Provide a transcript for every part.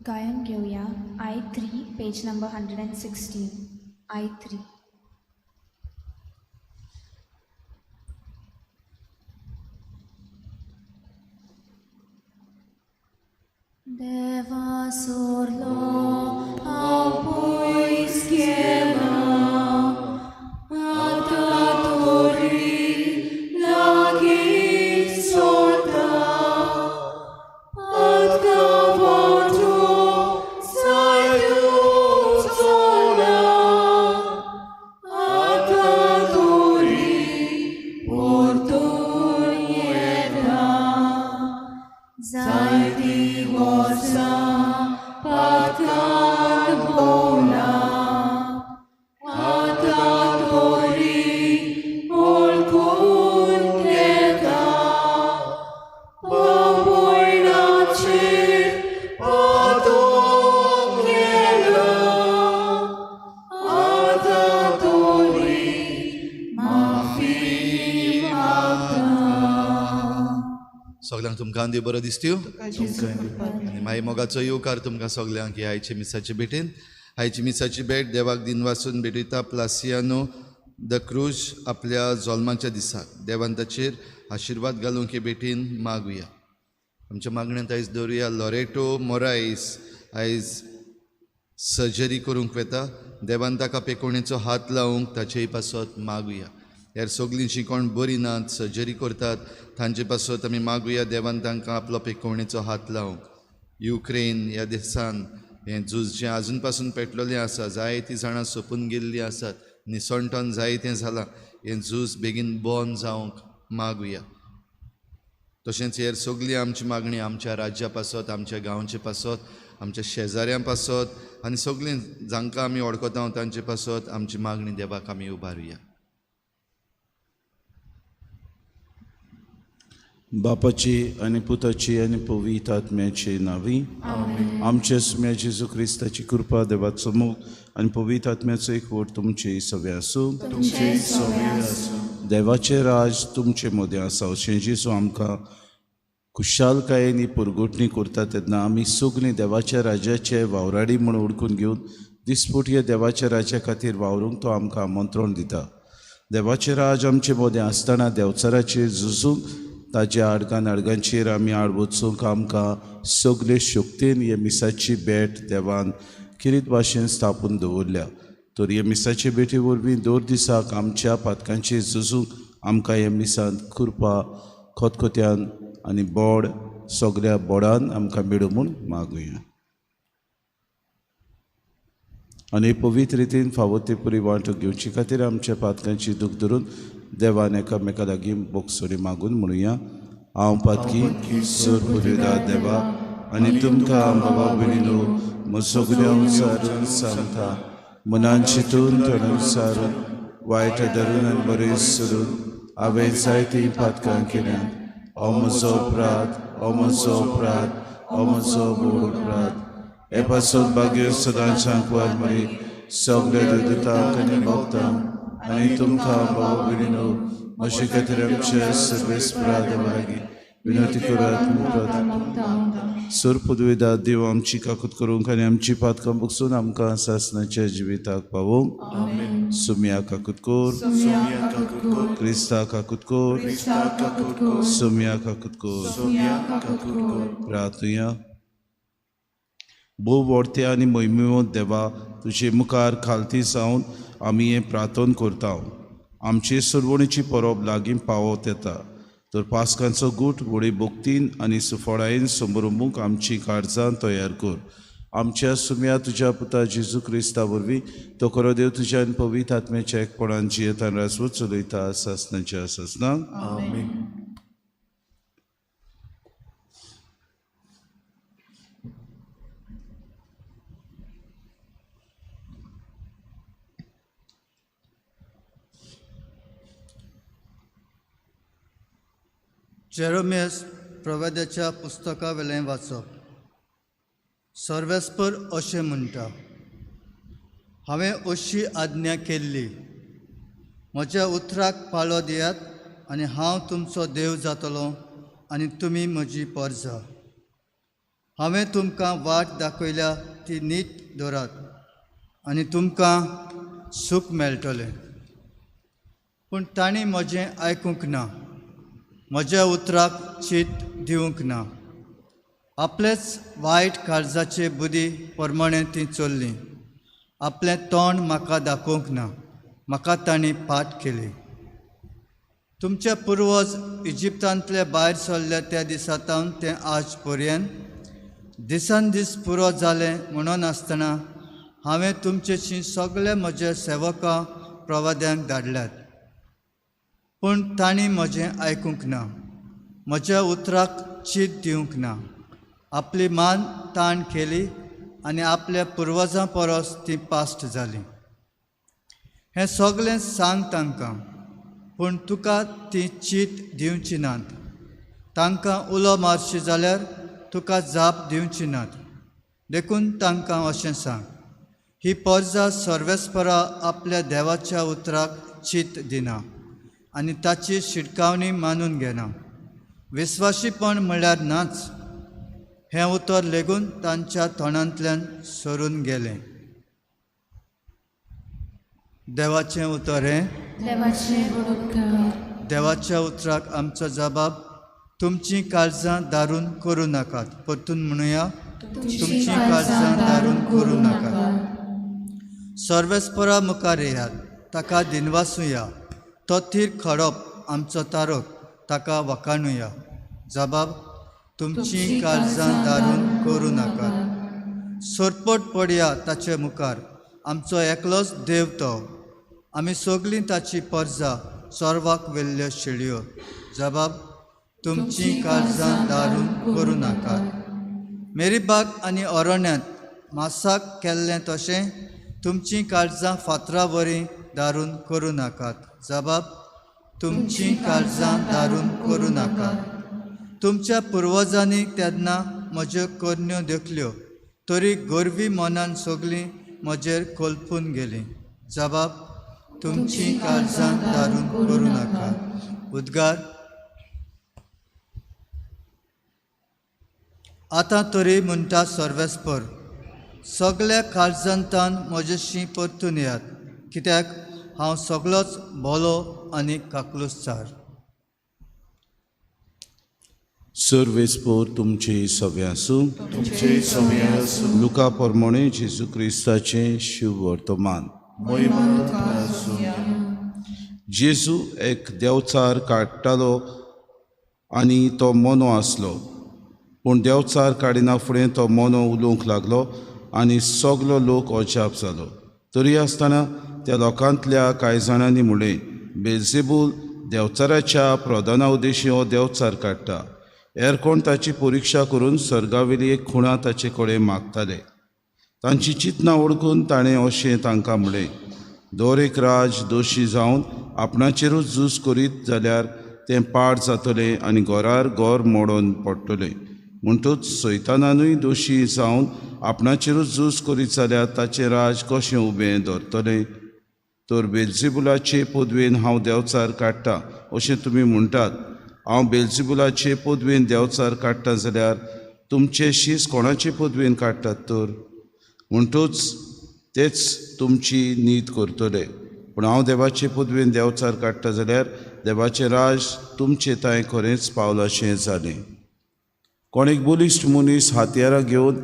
गायन घेवया I 3, page number 116, I 3. देवा सोरलो हांव पयस गेला, आतां तोरी लागीं सोडटा, आतां वाटो सायदून चोला, आतां तोरी परतून येता. जायतीं वर्सां पातकान भोंवला, आतां तोरी वळखून घेता, पापयणाचेर पातक केला, आतां तोरी माफी मागता. सगल्यांक तुमकां देव बरो दिसत्यो आनी मागीर मोगाचो येवकार तुमकां सगल्यांक ह्या आयचे मिसाचे भेटेन. आयची मिसाची भेट देवाक दिनवासून भेटयता प्लासियानो the क्रूज आपल्या जोल्माच्या दिसाक. देवान ताचेर आशिर्वाद घालूंक हे भेटीन मागुया. आमच्या मागण्यांत आयज दवरुया लॉरेटो मोरायस आयज सर्जरी करूंक वेता. देवान ताका पेकोणेचो हात लावंक ताचेय पासत मागुया. ह्या सगळीं जीं कोण बरीं नात सर्जरी करतात तांचे पासत आमी मागुया देवान तांकां आपलो पेकोवणेचो हात लावंक. युक्रेन ह्या देसान हें झूज जें आजून पासून पेटलेलें आसा, जायतीं जाणां सोंपून गेल्लीं आसात, निसणटन जायतें जालां, हें झूज बेगीन बंद जावंक मागुया. तशेंच हेर सगळी आमची मागणी आमच्या राज्या पासत, आमच्या गांवचे पासत, आमच्या शेजाऱ्यां पासत आनी सगळीं जांकां आमी वळखता तांचे पासत आमची मागणी देवाक आमी उबारुया. बापाची आनी पुताची आनी पवित्र आत्म्याची नांवी आमचे सुम्या जेजू क्रिस्ताची कृपा, देवाचो मोग आनी पवित्र आत्म्याचो एकवट तुमचे सगळे आसूं. तुमचे सगळे आसूं. देवाचें राज तुमचे मदें आसा अशें जेजू आमकां खुशालकायेन पुरगुटणी करता तेन्ना आमी सगळीं देवाच्या राज्याचे वावराडी म्हूण ओळखून घेवन दिसपटये देवाच्या राज्या खातीर वावरूंक तो आमकां आमंत्रण दिता. देवाचें राज आमचे मदें आसतना देवचाराचेर झुजूंक, ताज्या आडगान आडगांचेर आमी आड वचूंक आमकां सगळे शक्तीन हे मिसाची भेट देवान किरीत भाशेन स्थापून दवरल्या. तर हे मिसाचे भेटी वरवीं दर दिसाक आमच्या पातकांचेर झुजूंक आमकां हे मिसांत कृपा खतखत्यान आनी बोड सगळ्या बोडान आमकां मेळूं म्हूण मागुया. आनी पवित्र रितीन फावो ते पुरी वांटो घेवचे खातीर आमच्या पातकांची दूख धरून देवान एकामेका लागीं बोगसोडी मागून म्हणुया. हांव पातकी सोर पुरयता देवा आनी तुमकां बाबा भयणीनो म्हजो सगळ्या सारून सांगता, मनान चिंतून तोंडान सारून वायट धरून आनी बरें सोडून हांवें जायतीं पातकां केल्यांत. हो म्हजो अपराध, हो म्हजो अपराध, हो म्हजो व्हड अपराध. हे पासत भाग्य सदांच्या कुवार मरी सगल्या देवदूतांक आनी भक्तांक आनी तुमकां बाबा भयणीनो म्हजे खातीर आमच्या सर्वेस्परा देवा लागीं विनंती करात म्हूण. सोर पदवेदा देव आमची काकूत करूंक आनी आमची पातकां बगसून आमकां सासणाच्या जिविताक पावोवंक. सुम्या काकूत कोर, क्रिस्ता काकूत कोर, सुम्या काकूत कोर. प्रार्थुया. भोव व्हडते आनी मोहिमेवंत देवा, तुजे मुखार खालती जावन आमी हें प्रार्थन करता. आमचे सुरवणीची परब लागीं पावत येता, तर पास्कांचो गूट व्हडी भक्तीन आनी सुफळायेन समरुंबूंक आमची काळजां तयार कर. आमच्या सुम्या तुज्या पुता जेजू क्रिस्ता वरवीं तो खरो देव तुज्या आनी पवित्र आत्म्याच्या एकपणान जियेतान राजवट चलयता सासणाच्या सासणाक. आमेन. जेरोमियस प्रवाद्याच्या पुस्तका वेलें वाचप. सर्वेस्पर अशें म्हणटा, हांवें अशी आज्ञा केल्ली, म्हज्या उतराक पाळो दियात आनी हांव तुमचो देव जातलो आनी तुमी म्हजी परजा. हांवें तुमकां वाट दाखयल्या ती नीट दवरात आनी तुमकां सूख मेळटलें. पूण तांणी म्हजें आयकूंक ना, म्हज्या उतराक चीत दिवंक ना. आपलेच वायट काळजाचे बुद्दी प्रमाणें ती चल्लीं. आपलें तोंड म्हाका दाखोवंक ना, म्हाका तांणी पाठ केली. तुमचे पुर्वज इजिप्तांतले भायर सरले त्या दिसा सावन ते आज पर्यंत दिसान दीस पुरो जालें म्हणून आसतना हांवें तुमचेशी सगळे म्हजे सेवकां प्रवाद्यांक धाडल्यात, पूण तांणी म्हजें आयकूंक ना, म्हज्या उतराक चीत दिवंक ना. आपली मान ताण केली आनी आपल्या पुर्वजां परस ती पास्ट जाली. हें सगळें सांग तांकां, पूण तुका ती चीत दिवची नात. तांकां उलो मारशी जाल्यार तुका जाप दिवची नात. देखून तांकां अशें सांग, ही परजा सर्वेस्परा आपल्या देवाच्या उतराक चीत दिना आनी ताची शिटकावणी मानून घेना. विस्वाशीपण म्हळ्यार नाच हें उतर लेगून तांच्या तोंडांतल्यान सरून गेलें. देवाचें उतर हें. देवाच्या उतराक आमचो जबाब, तुमचीं काळजां दारून करूं नाकात. परतून म्हणुया, तुमचीं काळजां दारून करूं नाकात. सर्वेस्परा मुखार येयात, ताका दिनवासुया. तो थीर खडप आमचो तारक, ताका वखाणुया. जबाब, तुमचीं काळजां दारून करूं नाकात. सरपट पडया ताचे मुखार, आमचो एकलोच देव तो. आमी सगळीं ताची परजा, सर्वाक वेल्ल्यो शेळयो. जबाब, तुमचीं काळजां दारून करूं नाकात. मेरीबाग आनी अरण्यांत मासाक केल्लें तशें तुमचीं काळजां फातरा वरी दारून करूं नाकात. जबाब, तुमचीं काळजां दारून करूं नाकात. तुमच्या पुर्वजांनी तेन्ना म्हज्यो करण्यो देखल्यो, तरी गोरवी मनान सगळीं म्हजेर कोलपून गेलीं. जबाब, तुमचीं काळजां दारून करूं नाकात. उद्गार, आतां तरी म्हणटा सर्वेस्पर, सगळ्या काळजांतान म्हजेशी परतून येयात, कित्याक हांव सगळोच बोलो आनी काकलुसार. सर्वेस्पोर तुमचे सगळे आसूं. तुमचे सगळे आसूं. लुका प्रमाणे जेजू क्रिस्ताचें शुभ वर्तमान. जेजू एक देवचार काडटालो आनी तो मोनो आसलो. पूण देवचार काडिना फुडें तो मोनो उलोवंक लागलो आनी सगलो लोक अजाप जालो. तरी आसतना त्या लोकांतल्या कांय जाणांनी म्हणलें, बेलजेबूल देवचाराच्या प्रधाना उद्देशी हो देवचार काडटा. हेर कोण ताची परिक्षा करून सर्गावेली एक खुणा ताचे कडेन मागताले. तांची चिंतना वळखून ताणें अशें तांकां म्हणलें, दर एक राज दोशी जावन आपणाचेरूच झूज करीत जाल्यार तें पाड जातलें आनी घरार घर मोडून पडटलें. म्हणटूच सैतानानूय दोशी जावन आपणाचेरूच झूज करीत जाल्यार ताचें राज कशें उबें दवरतलें? तर बेलजेबुलाचे पदवेन हांव देवचार काडटा अशें तुमी म्हणटात. हांव बेलजेबुलाचे पदवेन देवचार काडटा जाल्यार तुमचे शीस कोणाचे पदवेन काडटात तर? म्हणटूच तेच तुमची नीत करतले. पूण हांव देवाचे पदवेन देवचार काडटा जाल्यार देवाचें राज तुमचे तांय खरेंच पावलाशें जालें. कोण एक बलिश्ट मनीस हातयारां घेवन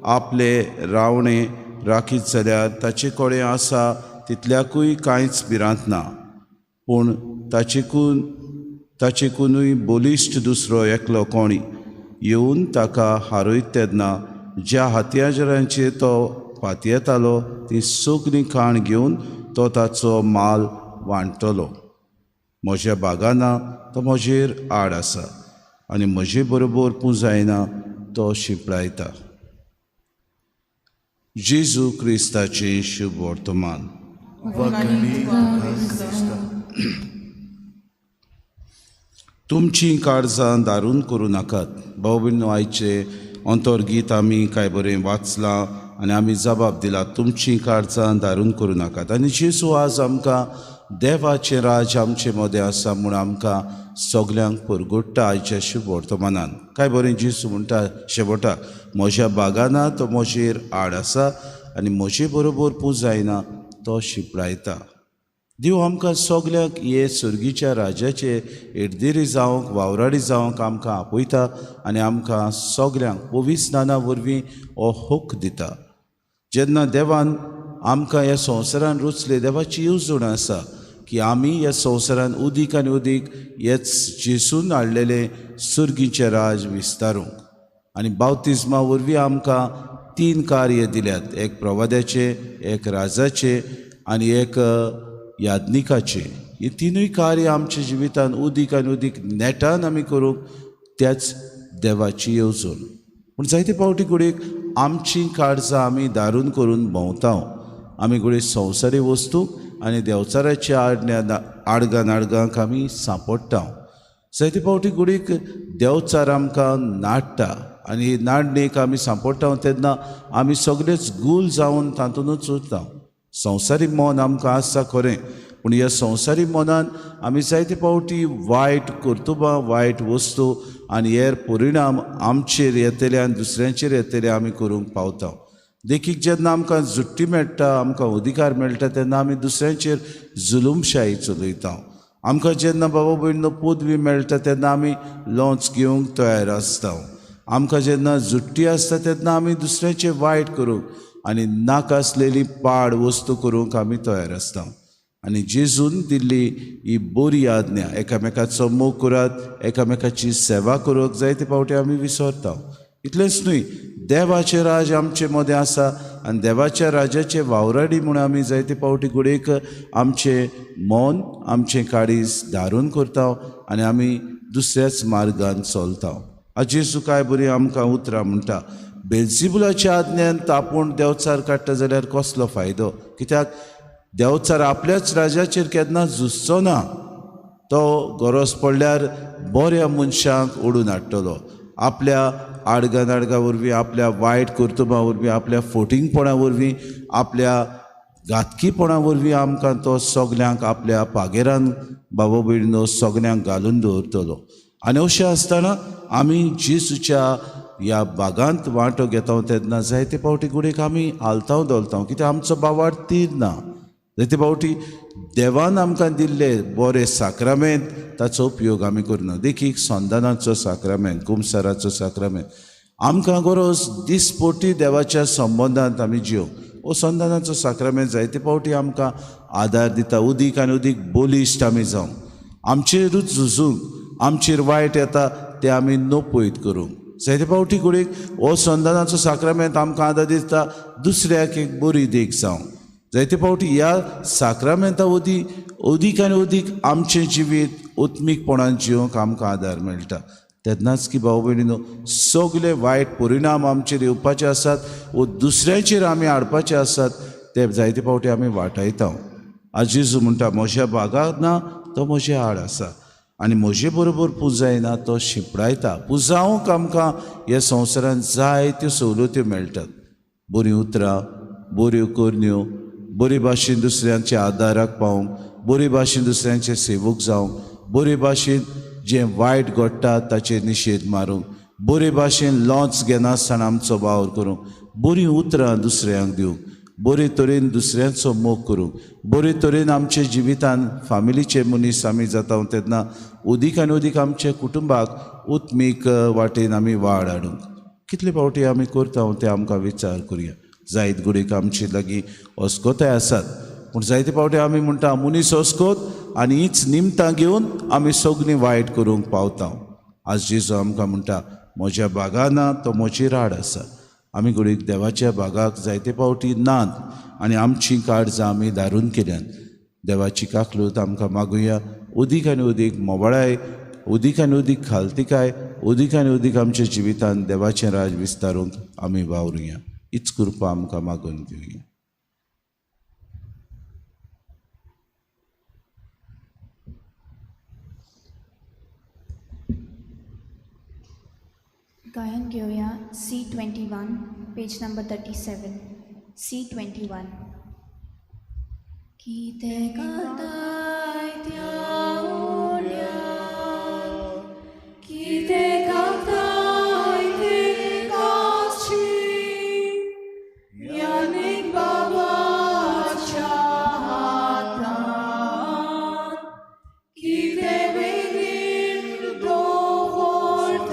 आपले रावणे राखीत जाल्यार ताचे कडेन आसा तितल्याकूय कांयच भिरांत ना. पूण ताचेकूनय बलिश्ट दुसरो एकलो कोणी येवन ताका हारयत तेन्ना ज्या हत्यारांचेर तो पातयेतालो ती सगळीं खाण घेवन तो ताचो माल वांट्टलो. म्हज्या बागाना तो म्हजेर आड आसा आनी म्हजे बरोबर पुंजायना तो शिंपडायता. जेजू क्रिस्ताचें शुभ वर्तमान. तुमचीं काळजां दारून करूं नाकात. भाव भयणींनो, आयचें अंतर्गीत आमी कांय बरें वाचलां आनी आमी जबाब दिला, तुमचीं काळजां दारून करूं नाकात. आनी जेजू आज आमकां देवाचें राज आमचे मदें आसा म्हूण आमकां सगल्यांक परगुट्टा आयच्या शुभ वर्तमानान. काय बरें जेजू म्हणटा शेवटाक, म्हज्या बागाना तो म्हजेर आड आसा आनी म्हजे बरोबर पुजायना तो शिंपडायता. देव आमकां सगल्यांक हे सर्गीच्या राजाचे एडदेरी जावंक वावराडी जावंक आमकां आपयता आनी आमकां सगल्यांक पवित्र स्नाना वरवीं हो हक दिता. जेन्ना देवान आमकां ह्या संवसारान रचले, देवाची येवजण आसा की आमी ह्या संवसारान उदीक आनी उदीक हेच जेसून हाडलेलें सर्गीचें राज विस्तारूंक. आनी बावतिज्मा वरवीं आमकां 3 कार्य दिल्यात, एक प्रवाद्याचें, एक राजाचें आनी एक याज्ञिकाचें. ही 3 कार्य आमच्या जिवितान उदीक आनी उदीक नेटान आमी करूंक त्याच देवाची येवजण. पूण जायते फावटी घडयेक आमची काळजां आमी दारून करून भोंवता. आमी घडये संवसारी वस्तू आनी देवचाराच्या आडगां नाडगांक आमी सांपडटा. जायते फावटी घडयेक देवचार आमकां नाडटा आनी नाडणेक आमी सांपडटा तेन्ना आमी सगळेच गूल जावन तातूंतच उरता. संवसारी मन आमकां आसा खरें, पूण ह्या संवसारी मनान आमी जायते फावटी वायट कर्तुबां, वायट वस्तू आनी हेर परिणाम आमचेर येतले आनी दुसऱ्यांचेर येतले आमी करूंक पावता. देखीक जेन्ना आमकां जुट्टी मेळटा, आमकां अधिकार मेळटा तेन्ना आमी दुसऱ्यांचेर जुलूमशाही चलयता. आमकां जेन्ना बाबा भयणीनो पदवी मेळटा तेन्ना आमी लोंच घेवंक तयार आसता. आमकां जेन्ना जुट्टी आसता तेन्ना आमी दुसऱ्यांचेर वायट करूंक आनी नाका आसलेली पाड वस्तू करूंक आमी तयार आसता. आनी जेजून दिल्ली ही बरी आज्ञा, एकामेकाचो मोग करात, एकामेकाची सेवा करूंक जायते फावटी आमी विसरता. इतलेंच न्हय, देवाचें राज आमचे मदें आसा आनी देवाच्या राजाचे वावराडी म्हूण आमी जायते फावटी घडयेक आमचें मन, आमचें काळीज धारून करता आनी आमी दुसऱ्याच मार्गान चलता. आज जेजू काय बरी आमकां उतरां म्हणटा, बेल्जिबुलाच्या आज्ञान आपूण देवचार काडटा जाल्यार कसलो फायदो? कित्याक देवचार आपल्याच राजाचेर केन्ना झुजचो ना, तो गरज पडल्यार बऱ्या मनशांक ओडून हाडटलो. आपल्या आडगां नाडगां वरवीं, आपल्या वायट कर्तुबां वरवीं, आपल्या फोटिंगपणा वरवीं, आपल्या घातकीपणा वरवीं आमकां तो सगल्यांक आपल्या पागेरान बाबा भयणीनो सगल्यांक घालून दवरतलो. आनी अशें आसतना आमी जेजूच्या ह्या बागांत वांटो घेता तेन्ना जायते फावटी घडयेक आमी हालताव धोलता, कित्याक आमचो बावाड तीर ना. जायते फावटी देवान आमकां दिल्ले बरे साक्रामेंत ताचो उपयोग आमी करना. देखीक संदानाचो साक्रामेंत, कुमसाराचो साक्रामेंत, आमकां गरज दिसपोटी देवाच्या संबंदांत आमी जियोंक. हो संदानाचो साक्रामेंत जायते फावटी आमकां आदार दिता, उदीक आनी उदीक बलिश्ट आमी जावंक, आमचेरूच झुजूंक, आमचेर वायट येता तें आमी नपयत करूंक. जायते फावटी घडयेक हो संदानाचो साक्रामेंत आमकां आदार दिता दुसऱ्याक एक बरी देख जावंक. जायते फावटी ह्या साक्रामेंता वरवीं अदीक आनी अदीक आमचें जिवीत उत्मीकपणान जिवंक आमकां आदार मेळटा. तेन्नाच की भाव भयणीनो सगळे वायट परिणाम आमचेर येवपाचे आसात वो दुसऱ्यांचेर आमी हाडपाचे आसात ते जायते फावटी आमी वाटायता. आज जेजू म्हणटा, म्हज्या बागांत ना तो म्हजे आड आसा आनी म्हजे बरोबर पुजायना तो शिंपडायता. पुजावंक आमकां ह्या संवसारांत जायत्यो सवलत्यो मेळटात, बरीं उतरां, बऱ्यो करण्यो, बरे भाशेन दुसऱ्यांच्या आदाराक पावोवंक, बरे भाशेन दुसऱ्यांचे सेवक जावंक, बरे भाशेन जें वायट घडटा ताचेर निशेध मारूंक, बरे भाशेन लोंच घेनासतना आमचो वावर करूंक, बरीं उतरां दुसऱ्यांक दिवंक, बरे तरेन दुसऱ्यांचो मोग करूंक, बरे तरेन आमच्या जिवितान फामिलीचे मनीस आमी जाता तेन्ना अदीक आनी अदीक आमच्या कुटुंबाक उत्मीक वाटेन आमी वाड हाडूंक. कितले फावटी आमी करता तें आमकां विचार करुया. जायत घडयेक आमचे लागीं अस्कोताय आसात, पूण जायते फावटी आमी म्हणटा मनीस अस्कोत आनी हीच निमतां घेवन आमी सगळीं वायट करूंक पावता. आज जेजू आमकां म्हणटा, म्हज्या बागाना तो म्हजी राड आसा. आमी घडयेक देवाच्या बागाक जायते फावटी नात आनी आमचीं काळजां आमी दारून केल्यात. देवाची काकलूत आमकां मागुया, अदीक आनी अदीक मोवाळाय, अदीक आनी अदीक खालतिकाय, अदीक आनी अदीक आमच्या जिवितान देवाचें राज विस्तारूंक आमी वावरुया. हीच कृपा आमकां मागून घेवया. गायन घेवया C21, page number 37. C21. कितें करता त्या उंड्यात कितें कांताय तें काची यानीक बाबाच्या हातान कितें बेगीन दवरताय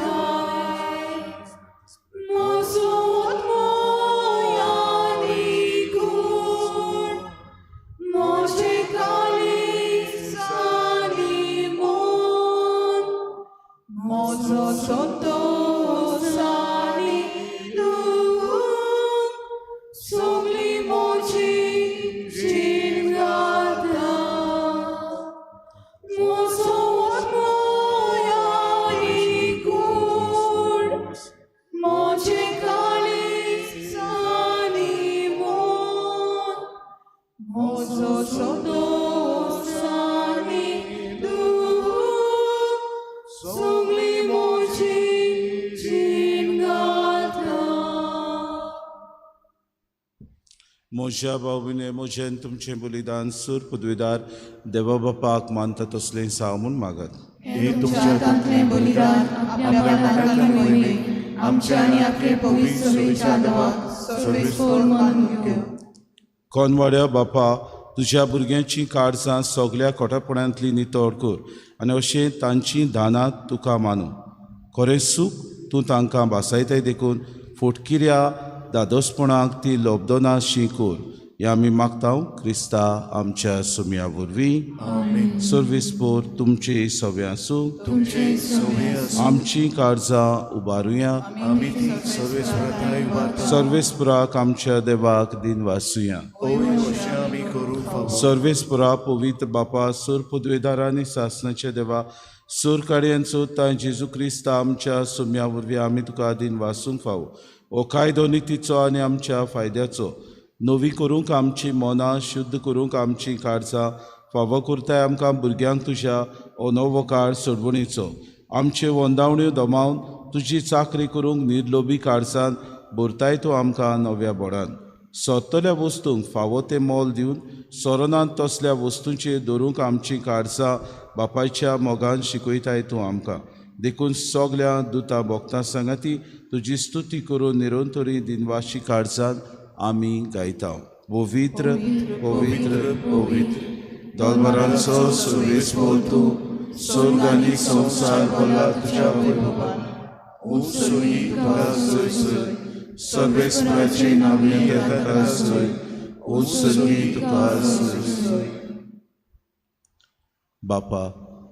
म्हजो आत्मो आनी कूड म्हजें काळीज आनी मन म्हजो संतोश आनी दूख सगळी म्हजी जीण गाता म्हजो आत्मो आनी कूड म्हजें काळीज आनी मन म्हजो संतोश आनी दूख सगळी म्हजी जीण गाता. म्हज्या भाव-भयणी म्हजें आनी तुमचें बलिदान सूर पदवीदार देवा बापाक मानता तसलें साव म्हूण मागात. हे तुमच्या हातांतलें बलिदान आपल्या हातांतले मोहिमेक आमच्या आनी आपले पवित्र सभेच्या देवाक सर्वेस्पर मानून घेवं. कोनवाड्या बापा, तुज्या भुरग्यांचीं काळजां सगल्या खोटेपणांतली नितळ कर आनी अशें तांचीं दानां तुका मानू. खरें सूख तूं तांकां भासायताय देखून फटकिऱ्या दादोसपणाक ती लोबदोना शी कर. हें आमी मागता क्रिस्ता आमच्या सुम्या वरवीं. सर्वेस्पर तुमचे सव्या आसूं. तुमचे सवे आसूं. आमचीं काळजां उबारुया. आमी ती सर्वेस्परा उबारता. सर्वेस्पराक आमच्या देवाक दिन वासुया. ओय अशें आमी करूंक फावो. सर्वेस्परा पवित्र बापा, सूर पदवेदार आनी सासणाच्या देवा, सूर काडयांचो तां जेजू क्रिस्ता आमच्या सुम्या वरवीं आमी तुका दिन वासूंक फावो. हो कायदो नितीचो आनी आमच्या फायद्याचो नवी करूंक आमची मनां शुद्ध करूंक आमचीं काळजां फावो करताय आमकां भुरग्यांक तुज्या हो नवो काळ सोडवणीचो. आमच्यो वंदावण्यो दमावन तुजी चाकरी करूंक निर्लोभी काळजान भरताय तूं आमकां नव्या बोडान. सोदतल्या वस्तूंक फावो तें मोल दिवन सोरोनांत तसल्या वस्तूंचेर दवरूंक आमचीं काळजां बापायच्या मोगान शिकयताय तूं आमकां. देखून सगल्या दुतां भोगतां सांगाती तुजी स्तुती करून निरंतरी दिनवाशी काळजान आमी गायता. पवित्र पवित्र पवित्र दलबरांचो सर्वेस्पर तूं, स्वर्ग आनी संवसार भरला तुज्या वैभवान. उत्सवी तुका जय जय. सर्वेस्पराचे नांव घेता जय. उत्सर्गी तुका जय जय. बापा,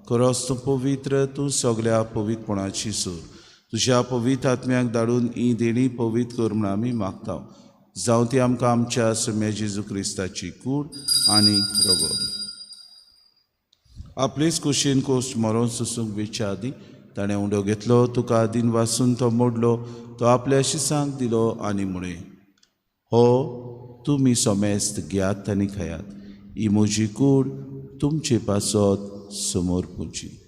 खरोच तूं पवित्र, तूं सगल्या पवित्रपणाची सूर. तुज्या पवित्र आत्म्याक धाडून ही देणी पवित्र कर म्हूण आमी मागता. जावं ती आमकां आमच्या सुम्या जेजू क्रिस्ताची कूड आनी रगत. आपलेच कुशीन कोश्ट मरोन सोसूंक वेच्या आदीं ताणें उंडो घेतलो, तुका दिन वासून तो मोडलो, तो आपल्या शिसांक दिलो आनी म्हळें, हो तुमी समेस्त घेयात आनी खायात, ही म्हजी कूड तुमचे पासत समोर पुजी.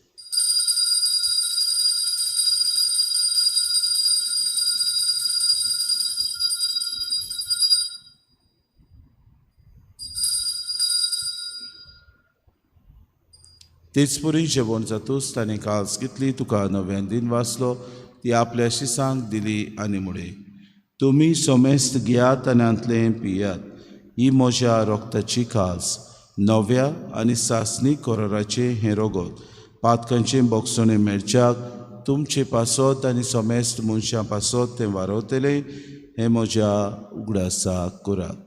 तेच परी जेवण जातूच ताणें काल्स घेतली, तुका नव्यान दिन वाचलो, ती आपल्या शिसांक दिली आनी म्हळें, तुमी समेस्त घेयात आनी हांतलें पियात, ही म्हज्या रोगताची काल्स, नव्या आनी सासणी कराराचें हें रगत, पातकांचें बोगसणें मेळच्याक तुमचे पासत आनी समेस्त मनशां पासत तें वारवतलें, हें म्हज्या उगडासाक करात.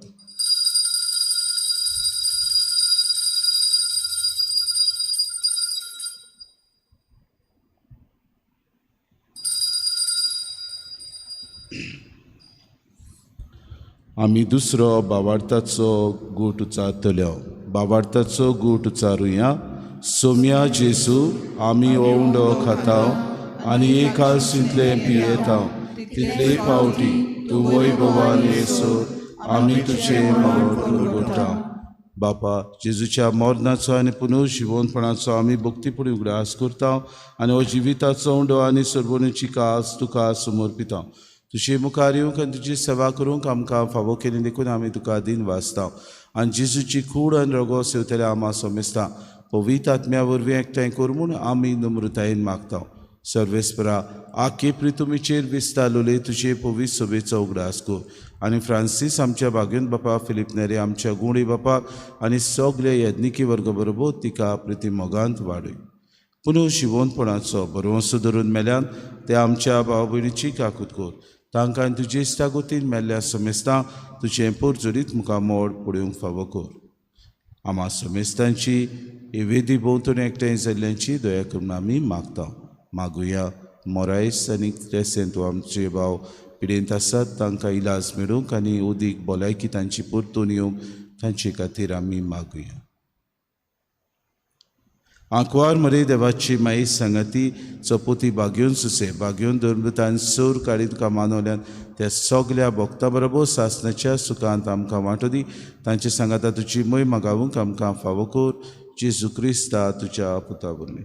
आमी दुसरो बावार्थाचो गूट उचारतले. बावार्थाचो गूट उचारुया. सोम्या जेजू, आमी हो उंडो खाता आनी एक आलसींतलें पियेता, तितले फावटी तूं वैभवान येसो आमी तुजें मरण उरगता. बापा, जेजूच्या मरणाचो आनी पुनर्जिवनपणाचो आमी भक्तीपणी उगडास करता आनी हो जिविताचो उंडो आनी सर्वणीची कास तुका समर्पिता. तुजे मुखार येवंक आनी तुजी सेवा करूंक आमकां फावो केली देखून आमी तुका दिन वाचता आनी जेजूची कूड आनी रगो सेवतले आमा समेस्ता पवित्र आत्म्या वरवीं एकठांय कर म्हूण आमी नम्रतायेन मागता. सर्वेस्परा आखे प्रितुमीचेर विस्तारलोले तुजे पवित्र सभेचो उगडास कर आनी फ्रांसीस आमच्या भाग्योन बापा, फिलीप नेरे आमच्या गुणी बापाक आनी सगळे यज्ञिकी वर्ग बरोबर तिका प्रिती मोगांत वाडय. पुनू शिवोनपणाचो बरवंसो धरून मेल्यान ते आमच्या भाव भयणीची काकूत कर. तांकां तुजे इश्टागतीन मेल्ल्या समेस्तां तुजें पोरजोरीत मुखार मोड पळोवंक फावो कर. आमा समेस्तांची ही वेदी भोंवतणी एकठांय जाल्ल्यांची दया करून आमी मागता. मागुया मोरायस आनी क्रेसेंत आमचे भाव पिडेंत आसात तांकां इलाज मेळूंक आनी उदीक भलायकी तांची परतून येवंक तांचे खातीर आमी मागुया. आंकवार मरे देवाची माई सांगाती चपोती बागेवन सुसे बागेवन धर्मतान सोर काडी तुका मानवल्यान त्या सगल्या भक्ता बरोबर सासनाच्या सुखांत आमकां वांटो दी. तांचे सांगाता तुजी मोय मागावूंक आमकां फावो कर. जेजू क्रिस्ता तुज्या पुता वरवीं.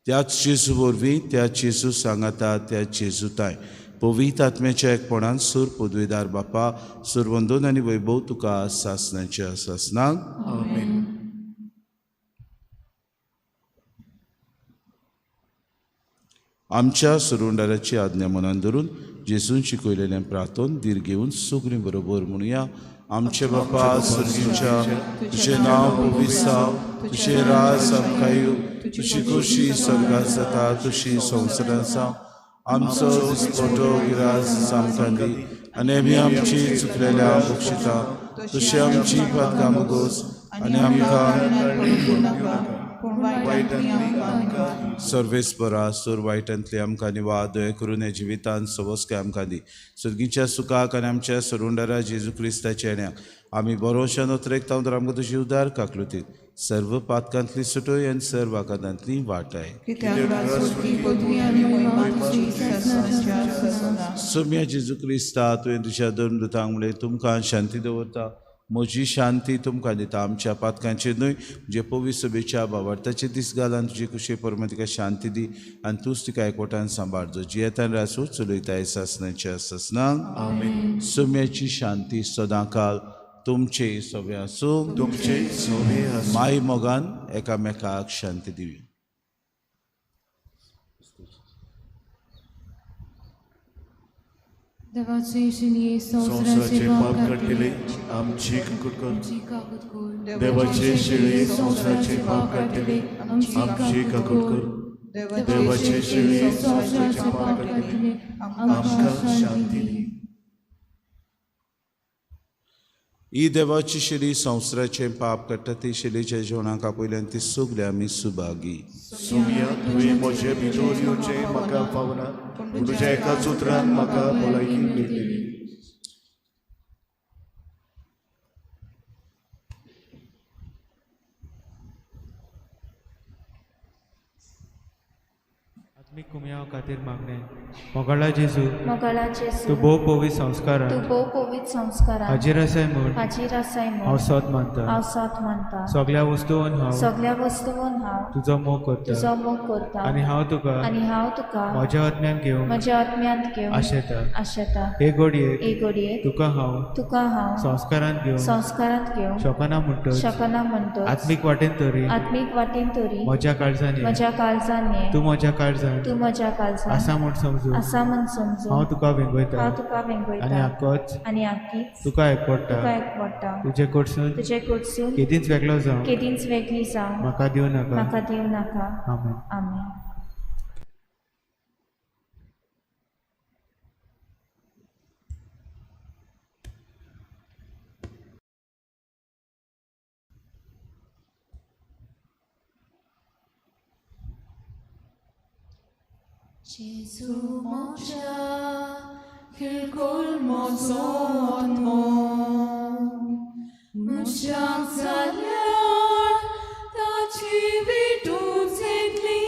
त्याच जेजू वरवीं, त्या जेजू सांगाता, त्या जेजू ताय पवित्र आत्म्याच्या एकपणान सूर पदवेदार बापा सुरवंदन आनी वैभव तुका सासनाच्या सासनाक. आमेन. आमच्या सुरुंडाराची आज्ञा मनान धरून जेजून शिकयलेलें प्रार्थन धीर घेवन सगळीं बरोबर म्हणुया. आमचे बापा सर्गीच्या, तुजें नांव पवित्र जावं, तुजें राज आमकां येवं, तुजी खोशी स्वर्गांत जाता तशी संवसारांत जावं. आमचो दिसपटो गिरास आमकां दी आनी आमी आमची चुकलेल्या बक्षिता तशी आमची पातकां मुगोस आनी आमकां सर्वेस्परा सोर वायटांतले आमकां निवा दया करून ह्या जिवितांत सवस्काय आमकां दी. सर्गीच्या सुखाक आनी आमच्या सरुंडारा जेजू क्रिस्ताच्या येण्याक आमी बरोवशान उतरेकता तर आमकां तुजी उदार काकलुतीत सर्व पातकांतली सुटोय आनी सर्व आकांतांतली वाटाय. सोम्या जेजू क्रिस्ता तुवें तुज्या दोन दुतांक म्हणलें तुमकां शांती दवरता, म्हजी शांती तुमकां दिता. आमच्या पातकांचेर न्हय जे पवित्र सभेच्या बाबार्थाचे दीस घाल आनी तुजे कुशे परमा तिका शांती दी आनी तूंच तिका एकवटान सांबाळ जो जियेतान रासू चलयताय सासनाच्या सासनाक. आमेन. सोम्याची शांती सदांकाल तुमचे सगळे आसूं. तुमचे सगळे आसूं. माय मोगान एकामेकाक शांती दिवी. देवाचे शिणये संवसाराचे पाप काडटले आमची काकूत कर. देवाचे शिळये संवसाराचे पाप काडटले आमची काकूत कर. देवाचे शिळये संवसाराचे पाप काडटले आमकां शांती दी. ही देवाची शिली संवसाराचें पाप काडटा ती शिलीच्या जेवणाक आपयल्यान ती सगळे आमी सुभागी. सोम्या तुवें म्हजे भितर येवचें म्हाका फावना, पूण तुज्या एकाच उतरान म्हाका भलायकी मेळटली. आत्मीक कुमयाव खातीर मागणें. मोगाळा जेजू, मोगाळा जेजू, तूं भोव पवित्र संस्कारान, तूं भोव पवित्र संस्कारान हाजीर आसाय म्हूण, हाजीर आसाय म्हूण हांव सोद मानता, हांव सोद मानता. सगळ्या वस्तून हांव, सगळ्या वस्तून हांव तुजो मोग करता, तुजो मोग करता आनी हांव तुका, आनी हांव तुका म्हज्या आत्म्यान घेवंक, म्हज्या आत्म्यांत घेवंक आशेता, आशेता. हे घडयेक, हे घडयेक तुका हांव, तुका हांव संस्कारांत घेवंक, संस्कारांत घेवंक शकना म्हणटच, शकना म्हणटच आत्मीक वाटेन तरी, आत्मीक वाटेन तरी म्हज्या काळजान, म्हज्या काळजान ये, तूं म्हज्या काळजान, तूं म्हज्या काळजान आसा म्हूण समजून, आसा म्हूण समजून हांव तुका वेंगयता, हांव तुका वेंगयता आनी आकोच, आनी आकीच तुका एकवडटा, तुका एकवडटा. तुजे कडसून, तुजे कडसून केदींच वेगळो जावं, केदींच वेगळी जावं म्हाका दिवं नाका, म्हाका दिवं नाका. आमेन. आमेन. Gesù moja kilkul mozotmo Mushak zalyar tachi vitu zetli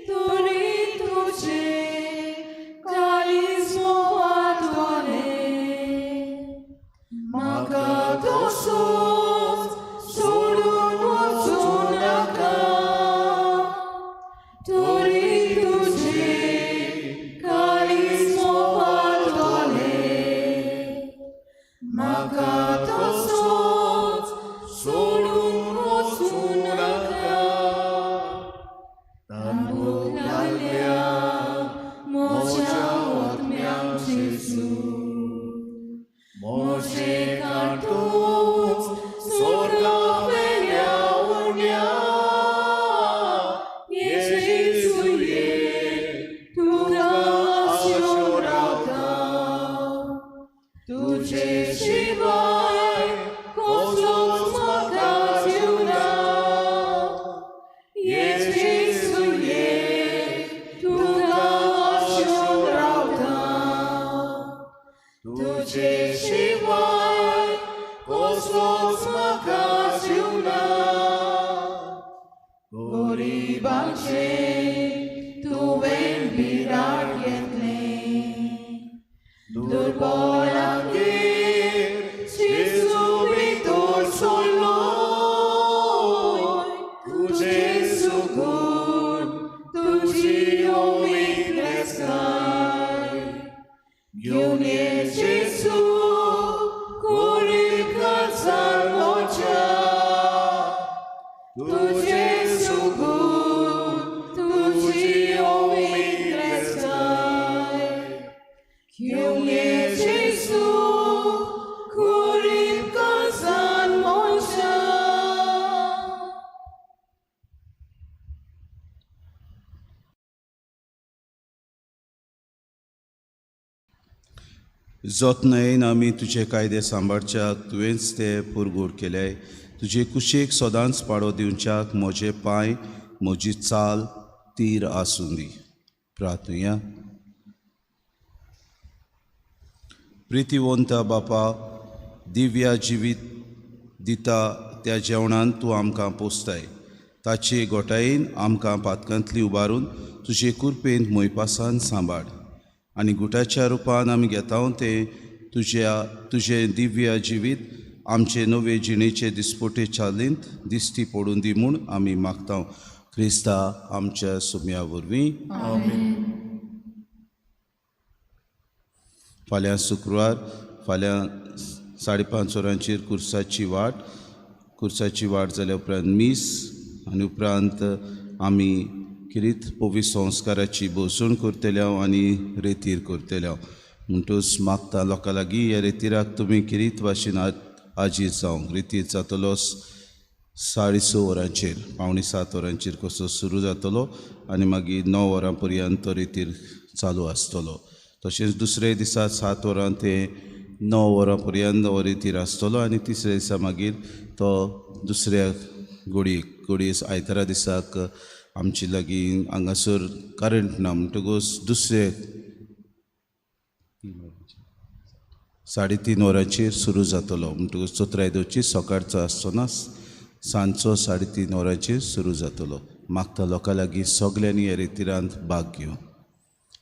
Tori tuche kalizmo atole Makatosot sodun wazunaka Tori tuche kalizmo atole Makatosot तुझे शिवाय कसलोच म्हाका जीव ना. गरिबांचे तुवें बिराड घेतलें, दुर्बळांगेर जेजू भितर सरलो. तुझे सुगून तुजी उमेद घेवन ये जेजू कुडीक काळजार म्हज्या. तुझे सुगून तुजी उमेद घेवन ये जेजू कुडीक काळजार म्हज्या. जतनायेन आमी तुजे कायदे सांबाळच्याक तुवेंच ते पुरगूर केले. तुजे कुशीक सदांच पाडो दिवच्याक म्हजे पांय म्हजी चाल तीर आसूं दी. प्रार्थुया. प्रितीवंता बापा, दिव्या जिवीत दिता त्या जेवणान तूं आमकां पोसताय. ताचे गोटायेन आमकां पातकांतली उबारून तुजे कुरपेन मोयपासान सांबाळ आनी गुटाच्या रुपान आमी घेता तें तुजें दिव्य जिवीत आमचे नवे जिणेचे दिसपोटे चालींत दिश्टी पडून दी म्हूण आमी मागता क्रिस्ता आमच्या सुम्या वरवीं. फाल्यां शुक्रवार, फाल्यां 5:30 वरांचेर कुर्साची वाट. कुर्साची वाट जाल्या उपरांत मीस आनी उपरांत आमी किरीत पवित्र संस्काराची भोसण करतले आनी रेतीर करतले. म्हणटूच मागता लोकां लागीं ह्या रेतिराक तुमी किरीत भाशेन आजीर जावंक. रेतीर जातलो 6:30 वरांचेर, 6:45 वरांचेर कसो सुरू जातलो आनी मागीर 9 वरां पर्यंत तो रेतीर चालू आसतलो. तशेंच दुसऱ्या दिसा 7 वरां ते 9 वरां पर्यंत हो रेतीर आसतलो आनी तिसऱ्या दिसा मागीर तो दुसऱ्या घोडयेक आयतारा दिसाक आमचे लागीं हांगासर करंट ना म्हणटकूच दुसरे 3:30 वरांचेर सुरू जातलो. म्हणटकूच चोत्राय दिवची सकाळचो आसतना सांजचो 3:30 वरांचेर सुरू जातलो. मागता लोकां लागीं सगल्यांनी ह्या रेतिरांत भाग घेवं.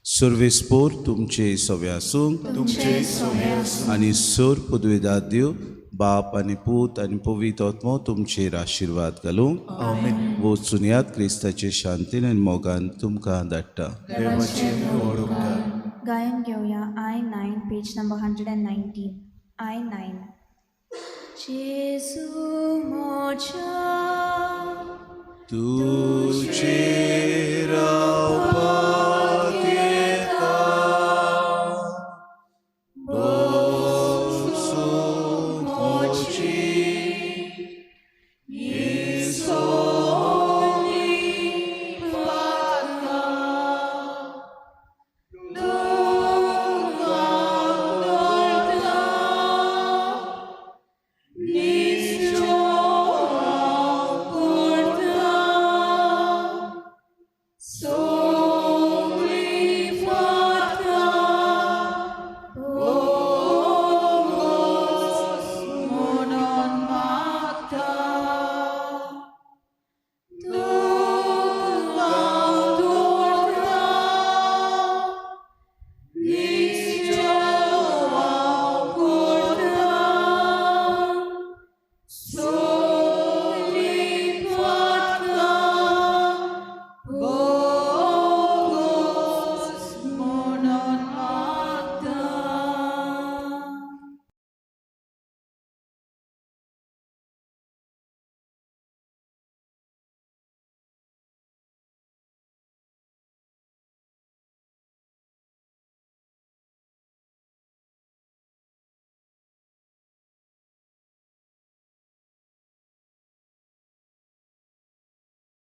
सर्वेस्पोर तुमचे सवे आसूं आनी सोर पदवेदार देव बाप आनी पूत आनी पवित्र आत्मो तुमचेर आशिर्वाद घालूं. वचून यात क्रिस्ताचे शांतीन आनी मोगान तुमकां धाडटा. गायन घेवया I-9 page number 119. I-9. जेजू म्हज्या तुजेर रावपाक येता, बसूं म्हजी So